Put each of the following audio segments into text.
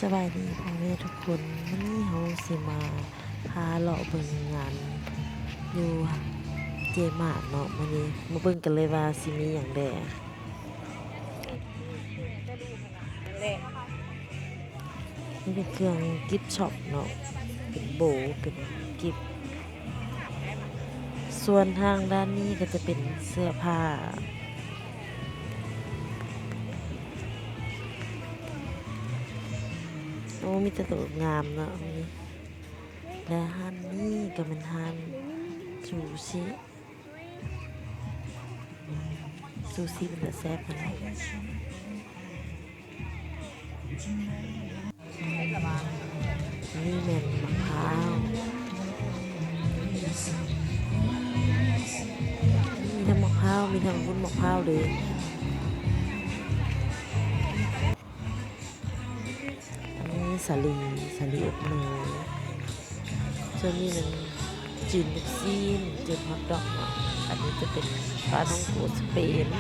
ສະບາຍດີພໍ່ແມ່ທຸກຄົນ, ມື້ນີ້ເຮົາຊິມາພາເລາະເບິ່ງງານຢູ່ເຈມາດເນາະ. ມື້ນີ້ມາເບິ່ງກັນເລີຍວ່າຊິມີຫຍັງແດ່. ນີ້ເປັນເຄື່ອງກິບຊັອບເນາະ, ເປັນໂບ ເປັນກິບ. ສ່ວນທາງດ້ານນີ້ກໍຈະເປັນເສື້ອຜ້າ. ໂອ້ ມີແຕ່ໂຕງາມເນາະ. ແລະຮ້ານນີ້ກໍແມ່ນຮ້ານຊູຊິ. ຊູຊິເປັນຕາແຊບຫັ້ນແຫຼະ. ນີ້ແມ່ນໝາກພ້າວ, ມີທັງໝາກພ້າວ ມີທັງວຸ້ນໝາກພ້າວເລີຍ. ອັນນີ້ສາລີ, ສາລີອົບເນີຍ. ສ່ວນນີ້ແມ່ນຈີນລູກຊີ້ນ, ຈີນຮອດດອກເນາະ. ອັນນີ້ຈະເປັນປາທ່ອງໂກສະເປນ. ແ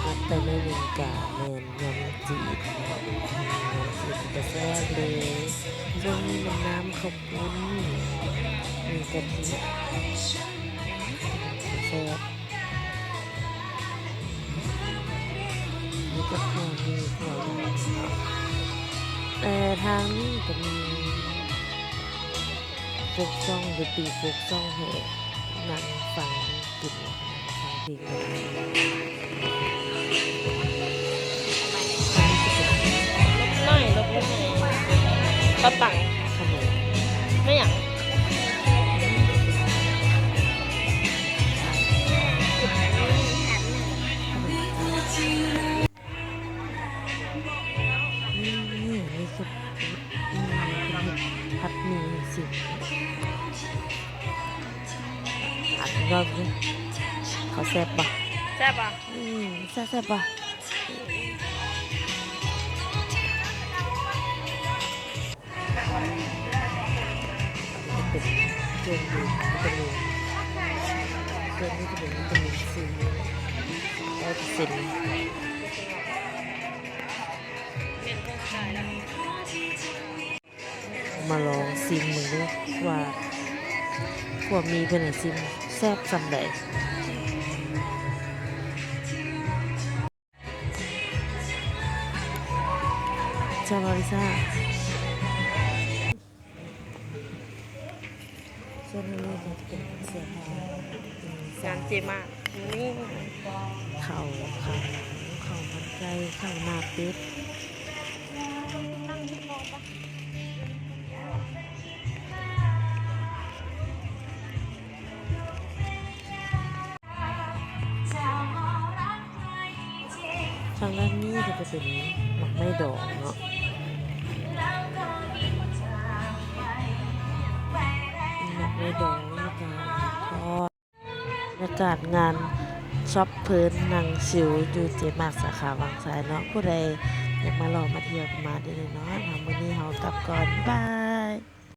ລ້ວໄປໜ້ອຍໜຶ່ງກະແມ່ນຍຳຈີນເນາະ, ຍຳຈີນເປັນຕາແຊບເລີຍ. ສ່ວນນີ້ແມ່ນນ້ຳເຂົ້າປຸ້ນ ມີກະທິ ແຊບ. ມີແຕ່ພວກນີ້ພວກນີ້ເນາະ. ແຕ່ທາງນີ້ກໍມີໂຟກຊອງ, ດົນຕີໂຟກຊອງໃຫ້ນັ່ງຟັງກິນ, ຟັງເພງກັນ. ລົບໜ້ອຍ ລົບໜ້ອຍ. ປະປັງ ຂະໜົມ ແມ່ນຫຍັງ? ນີ້ ນີ້ຄື ນີ້ຄືເຫັດຜັດໝີ່ຊິ. ອັນນີ້ກໍຄື ເຂົາແຊບບໍ່? ແຊບບໍ່? ອືມ ແຊບ ແຊບບໍ່? ເປັນເຄື່ອງດື່ມວິຕາມິນ, ເຄື່ອງນີ້ຈະເປັນວິຕາມິນຊີຮ້ອຍເປີເຊັນ. ມາລອງຊີມເບິ່ງເດີວ່າ ພວກມີເພິ່ນໃຫ້ຊີມແຊບສ່ຳໃດ. ຊາວາລິຊາ ສ່ວນນີ້ກໍຈະເປັນເສື້ອຜ້າ ງານເຈມາດ ນີ້ ເຂົ້າຂາໝູ ເຂົ້າມັນໄກ່ ເຂົ້າໜ້າເປັດ. ທາງດ້ານນີ້ກໍຈະເປັນໝາກໄມ້ດອງເນາະ, ໝາກໄມ້ດອງ ແລ້ວກໍທອດ. ບັນຍາກາດງານຊັອບເພີນນັ່ງຊິວຢູ່ເຈມາດສາຂາວັງຊາຍເນາະ, ຜູ້ໃດຢາກມາເລາະມາທ່ຽວກໍມາໄດ້ເລີຍເນາະ. ເອົາ ມື້ນີ້ເຮົາກັບກ່ອນ ບາຍ.